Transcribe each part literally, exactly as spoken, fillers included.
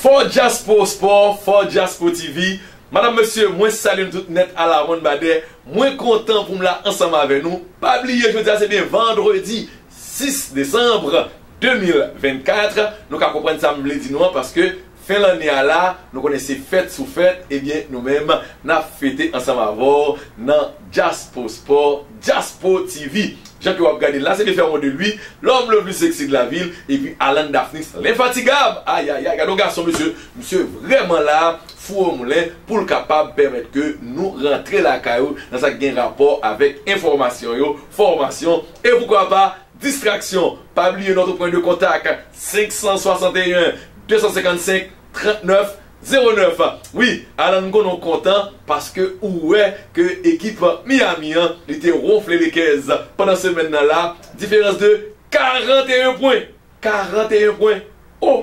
Fò Jaspo Spò, Fò Jaspo T V. Madanm, mesye, mwen salye nou tout nèt a la wonn badè. Mwen kontan pou m la ansanm avè nou. Pa bliye, jodi a se byen vandredi sis desanm de mil vennkat. Nou ka konprann sa m vle di nou an, paske fen lanne a la, nou konnen se fèt sou fèt, ebyen, nou menm, n ap fete ansanm avè w nan Jaspo Spò, Jaspo T V. Jan ke w ap gade l la, se byen fè yon de lui, l'homme le plus sexy de la ville, epi Alan Daphnis, l'infatigable. Ayayay, gade yon gason, mesye, misye vrèman la, fou o moulen, pou l kapab pèmèt ke nou rantre lakay ou nan sa k gen rapò avèk enfòmasyon yo, fòmasyon, e poukwa pa, distraksyon. Pa bliye notre point de contact, senk san swasanteyen, de san senkannsenk, trannèf, zewo nèf. Wi, Alan, m konnen w kontan paske ou wè ke ekip Miami an, li te wonfle Lakers pandan semèn nan la, diferans de karanteyen pwen. Karanteyen pwen. Oh,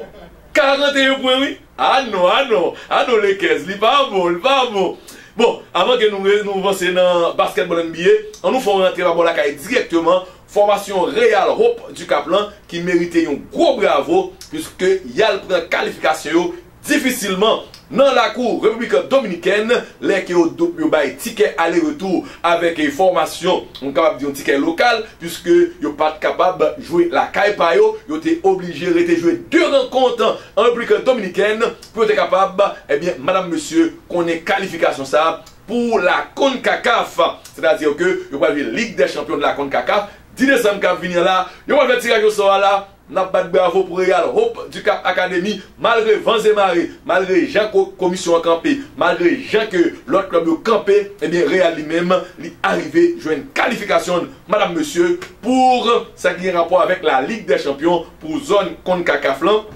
karanteyen pwen, wi. Ah non, ah non, ah non, Lakers, li pa bon, li pa bon. Bon, avan ke nou, nou vanse nan basketball N B A, an nou fè yon rantre pa bò lakay dirèkteman. Fòmasyon Real Hope du Cap lan ki merite yon gwo bravo, piske y al pran kalifikasyon yo difisilman nan lakou Repiblik Dominikèn, lè ke yo, yo bay tikè ale retou avèk, eh, fòmasyon, nou kapab di yon tikè lokal, piske yo pa t kapab jwe lakay pa yo, yo te oblije rete jwe de rankont an Repiblik Dominikèn pou yo te kapab, ebyen, madanm, mesye, konnen kalifikasyon sa a pou la CONCACAF. Sètadi ke yo pral jwe Lig dè Chanpyon de la CONCACAF dis desanm k ap vini an la. Yo pral fè tiraj osò a la. N ap bat bravo pou Real Hope du Cap Academy, malgre van e mare, malgre jan ko-, komisyon an kanpe, malgre jan ke lòt klèb yo kanpe, ebyen, Real li menm, li arive jwenn kalifikasyon, madanm, mesye, pou sa ki gen rapò avèk la Lig dè Chanpyon pou zòn CONCACAF lan.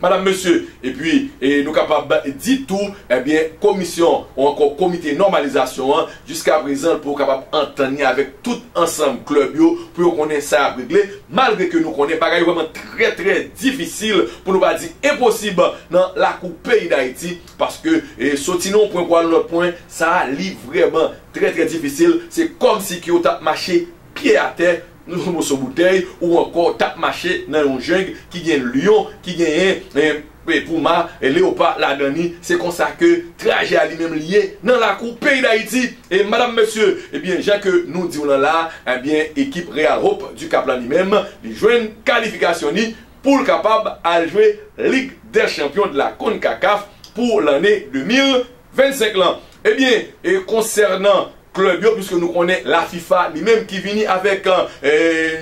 Madanm, mesye, epi, e, nou kapab di tou, ebyen, komisyon ou ankò komite nòmalizasyon an, jiska prezan, pou yo kapab antann li avèk tout ansanm klèb yo, pou yo konnen sa y ap regle, malgre ke nou konnen bagay yo vrèman trè, trè difisil, pou nou pa di enposib, nan lakou peyi Dayiti, paske, e, soti nan yon pwen pou al nan lòt pwen, sa a, li vrèman trè, trè difisil. Se kòmsi ke yo t ap mache pye atè, nan yon moso boutèy, ou ankò t ap mache nan yon jeng ki gen lyon, ki genyen, e, e, puma, e, leyopa ladan li. Se konsa ke trajè a li menm li ye nan lakou peyi Dayiti. E madanm, mesye, ebyen, jan ke nou di w lan la, ebyen, ekip Real Hope du Cap lan li menm, li jwenn kalifikasyon li pou l kapab al jwe Lig dè Chanpyon de la CONCACAF pou lanne de mil vennsenk lan. Ebyen, e konsènan klèb yo, piske nou konnen la fifa li menm ki vini avèk, e,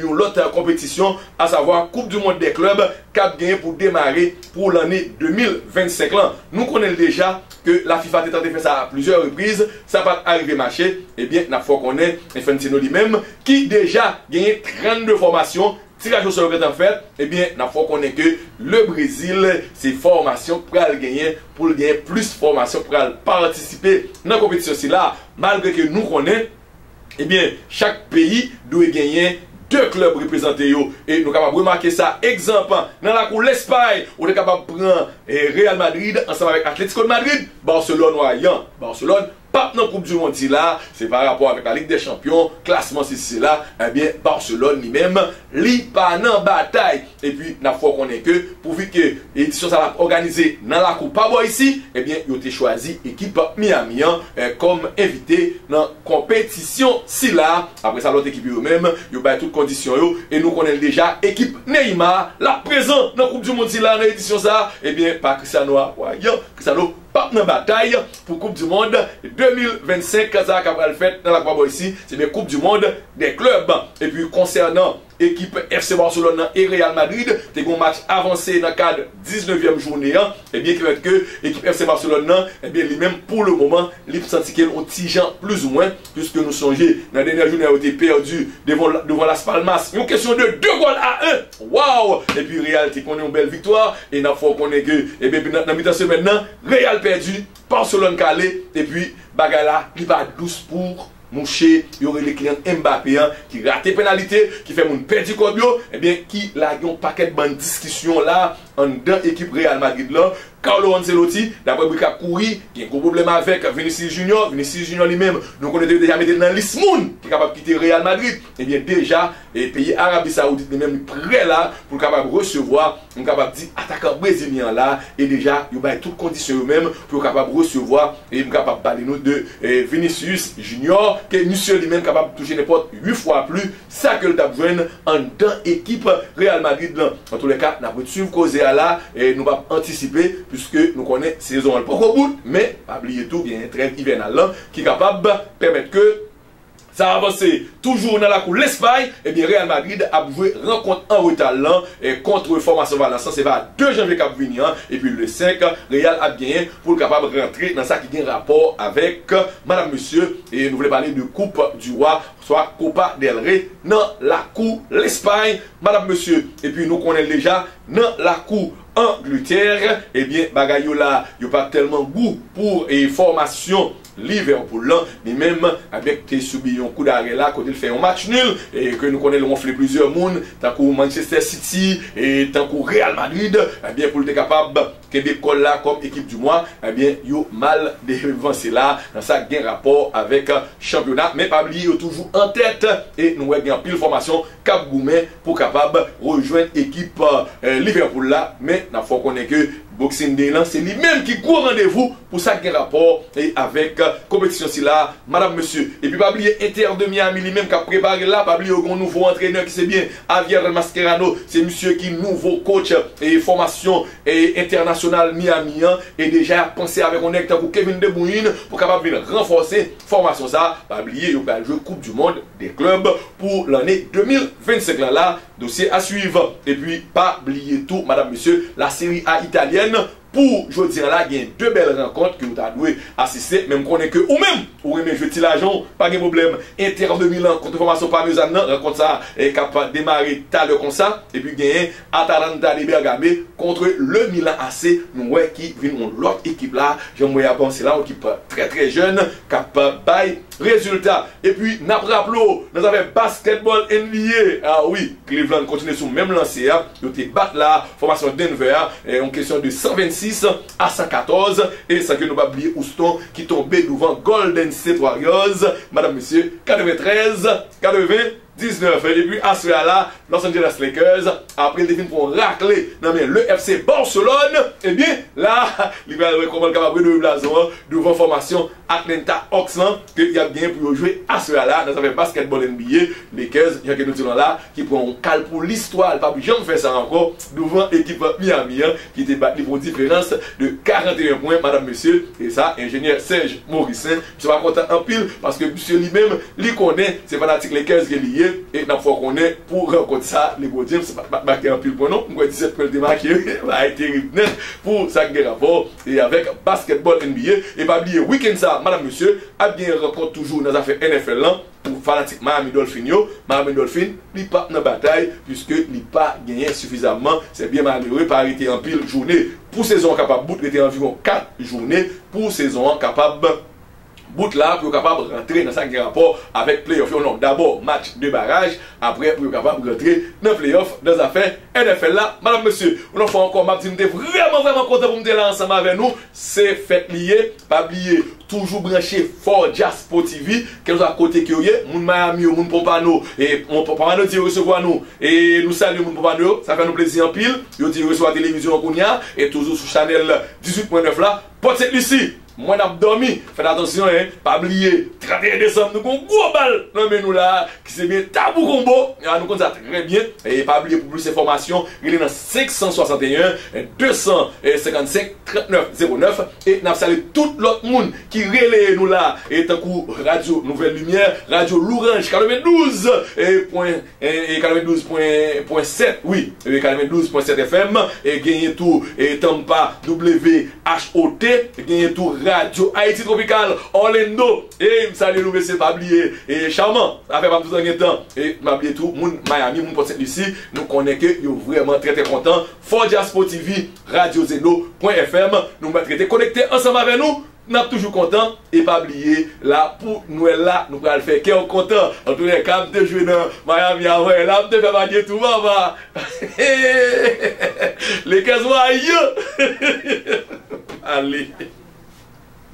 yon lòt konpetisyon, asavwa Coupe du Monde des Clubs, k ap genyen pou demare pou lanne de mil vennsenk lan. Nou konnen l deja ke la fifa te tante fè sa a plizyè repriz, sa pa t arive mache. Ebyen, n ap fè w konnen Infantino li menm, ki deja genyen trannde fòmasyon, tiraj osò yo gentan fèt, ebyen, n ap fè w konnen ke le Brezil, se fòmasyon k pral genyen, pou l genyen plis fòmasyon k pral patisipe nan konpetisyon sila, malgre ke nou konnen, ebyen, chak peyi dwe genyen de klèb reprezante yo. E nou kapab remake sa, egzanp, nan lakou Lespay, ou te kapab pran, e, Real Madrid ansanm avèk Atlético de Madrid, Barcelone ou Ayan. Barcelone p ap nan Koup di Mond sila, se pa rapò avèk la Lig dè Chanpyon, klasman sesi sela, ebyen, Barcelone li menm, li pa nan batay. Epi, n ap fè w konnen ke, pouvi ke edisyon sa a ap òganize nan lakou pa bò isi, ebyen, yo te chwazi ekip Miami an, eh, kòm envite nan konpetisyon sila. Apre sa, lòt ekip yo menm, yo bay tout kondisyon yo, e nou konnen l deja, ekip Neymar, l ap prezan nan Koup di Mond sila, nan edisyon sa a, ebyen, pa Cristiano a, wa, yo, Cristiano p ap nan batay pou Koup di Mond de mil vennsenk sa a k ap pral fèt nan lakou pa bò isi, se byen Koup di Mond dè klèb. Epi konsènan ekip F C Barcelone nan e Real Madrid, te gen yon match avanse nan kad diznevyèm jounen an, ebyen ki fèt ke ekip F C Barcelone nan, ebyen li menm pou le moman, li santi ke l yon ti jan plizoumwen, piske nou sonje, nan dènyè jounen an, yo te pèdi devan, devan Las Palmas, yon kesyon de de gòl a en. Waw! Epi Real te konnen yon bèl viktwa, e n ap fè w konnen ke, ebyen, nan, nan mitan semèn nan, Real pèdi, Barcelone kale, epi bagay la, li pa dous pou Mouche yo rele Kylian Mbappé an, ki rate penalite, ki fè moun pèdi kòb yo, ebyen, ki lage yon pakèt bann diskisyon la anndan ekip Real Madrid lan. Carlo Ancelotti, daprè bri k ap kouri, gen gwo pwoblèm avèk Vinicius Junior. Vinicius Junior li menm, nou konnen yo deja mete l nan lis moun ki kapab kite Real Madrid. Ebyen, deja, e peyi Arabi Sawoudit li menm, li prè la pou l kapab resevwa, m kapab di, atakan brezilyen an la, e deja, yo bay tout kondisyon yo menm pou yo kapab resevwa, e m kapab pale nou de, e, Vinicius Junior, ke misye li menm kapab touche nenpòt uit fwa plis sa ke l t ap jwenn anndan ekip Real Madrid lan. Antoulèka, n ap ret swiv koze a la, e nou p ap antisipe, piske nou konnen sezon an poko bout, men pa bliye tou, gen trèv ivènal lan ki kapab pèmèt ke sa avanse. Toujou nan lakou Lespay, ebyen, Real Madrid ap jwe rankont an reta lan, e, kont fòmasyon Valence lan, se va de janvye k ap vini an, epi le senk, Real ap genyen pou l kapab rantre nan sa ki gen rapò avèk, madanm mesye, e nou vle pale de Coupe du Roi, swa Copa del Rey, nan lakou Lespay, madanm mesye. Epi nou konnen l deja, nan lakou Angletè, ebyen, bagay yo la, yo pa tèlman gou pou, e, fòmasyon Liverpool lan, li menm, ebyen, te sibi yon kou darè la, kote l fè yon match nil, e ke nou konnen l wonfle plizyè moun, tankou Manchester City, e tankou Real Madrid, ebyen, pou l te kapab kenbe kò l la kòm ekip di mwa, ebyen, yo mal devanse la, nan sa k gen rapò avèk chanpyona. Men pa bliye, yo toujou an tèt, e nou wè gen anpil fòmasyon k ap goumen pou kapab rejwenn ekip, e, Liverpool la, men n ap fè w konnen ke Boxing Day lan, se li menm ki gwo randevou pou sa k gen rapò, e, avèk, e, konpetisyon sila, madanm mesye. Epi pa bliye Inter de Miami li menm k ap prepare l la, pa bliye yo gen yon nouvo antrenè ki se byen Javier Mascherano, se misye ki nouvo coach, e, fòmasyon, e, entènasyonal Miami an, e deja y ap panse avèk yon nèg tankou Kevin De Bruyne pou kapab vin ranfòse fòmasyon sa. Pa bliye yo pral jwe Coupe du Monde des clubs pou lanne de mil vennsenk lan la. Dosye a swiv. Epi pa bliye tou, madanm mesye, la Serie A italyèn pou jodi an la, gen de bèl rankont ke ou ta dwe asiste, men m konnen ke ou menm, ou renmen jwe ti lajan w, pa gen pwoblèm. Inter de Milan kont fòmasyon Parmezan nan, rankont sa, e, k ap demare talè konsa, epi genyen Atalanta de Bergame kont le Milan A C, nou wè ki vin yon lòt ekip la, jan m wè y ap avanse la, yon ekip trè, trè jèn, k ap bay rezilta. Epi, n ap raple w, nan zafè baskètbòl N B A, a wi, Cleveland kontinye sou menm lanse a. Yo te bat la fòmasyon Denver a, e, yon kesyon de san vennsis a san katòz, e san ke nou pa bliye Houston ki tonbe douvan Golden State Warriors, madanm mesye, katreventrèz katrevendiznèf. Epi aswè a la, Los Angeles Lakers, apre l te fin pran yon rakle nan men le F C Barcelone, ebyen, la, li pral wè kòman l kapab redone blason an douvan fòmasyon Atlanta Hawks lan, ke y ap genyen pou yo jwe aswè a la, nan zafè baskètbòl N B A, Lakers, jan ke nou di l la, ki pran yon kal pou listwa, l p ap janm fè sa ankò, douvan ekip Miami an, ki te bat li pou yon diferans de karanteyen pwen, madanm mesye, e sa, enjenyè Serge Morissin, misye pa kontan anpil, paske misye li menm, li konnen, se fanatik Lakers ke li ye, e n ap fè w konnen, pou rankont sa, LeBron James pa t make anpil pwen non, m kwè disèt pwen l te make, bagay terib nèt, pou sa k gen rapò, e avèk baskètbòl N B A, e pa bliye, wikenn sa, madanm mesye, ap gen rankont toujou nan zafè N F L lan, pou fanatik Miami Dolphin yo, Miami Dolphin, li p ap nan batay, piske li pa genyen sifizamman, se byen malere, pa rete anpil jounen pou sezon an kapab bout, rete anviwon kat jounen pou sezon an kapab bout la, pou yo kapab rantre nan sa k gen rapò avèk playoff yo. Non, dabò, match de baraj, apre pou yo kapab rantre nan playoff, nan zafè N F L la, madanm mesye. Yon lòt fwa ankò, m ap di m te vrèman, vrèman kontan pou m te la ansanm avè nou. Se fèt li ye. Pa bliye, toujou branche Fò Djaspo T V, kèlkeswa kote ke w ye, moun Miami yo, moun Pompano, e moun Pompano di yo resevwa nou, e nou salye moun Pompano yo, sa fè nou plezi anpil, yo di yo resevwa televizyon an kounye a, e toujou sou chanèl dizuit pwen nèf la, Pòt Sent Lisi, mwen n ap dòmi, fè n atansyon, en, pa bliye, tranteyen desanm, nou gon gwo bal nan men nou la, ki se byen Tabou Konbo, a, nou konn sa trè byen, e pa bliye pou plis enfòmasyon, rele nan senk san swasanteyen, de san senkannsenk, trannèf zewo nèf, e n ap salye tout lòt moun ki rele nou la, e tankou Radyo Nouvèl Limyè, Radyo Louranj, katrevendouz, e pwen, e, e katrevendouz pwen, pwen sèt, wi, e katrevendouz pwen sèt F M, e genyen tou, e Tampa W H O T, genyen tou Radyo Ayiti Tropikal, Orlando, e m salye nou mesye, pa bliye, e Chaman, afè pa m toutan gen tan, e pa bliye tou, moun Miami, moun Pòt Sent Lisi, nou konnen ke yo vrèman trè, trè kontan, Fò Djaspo T V, Radyo Zeno pwen F M, nou mèt rete konekte ansanm avè nou. N ap toujou kontan, e pa bliye, la pou Nwèl la, nou pral fè kè w kontan. Antoulèka, m te jwe nan Miami avè w la, m te fè bagay tou, papa. Lakers wa yo. Ale.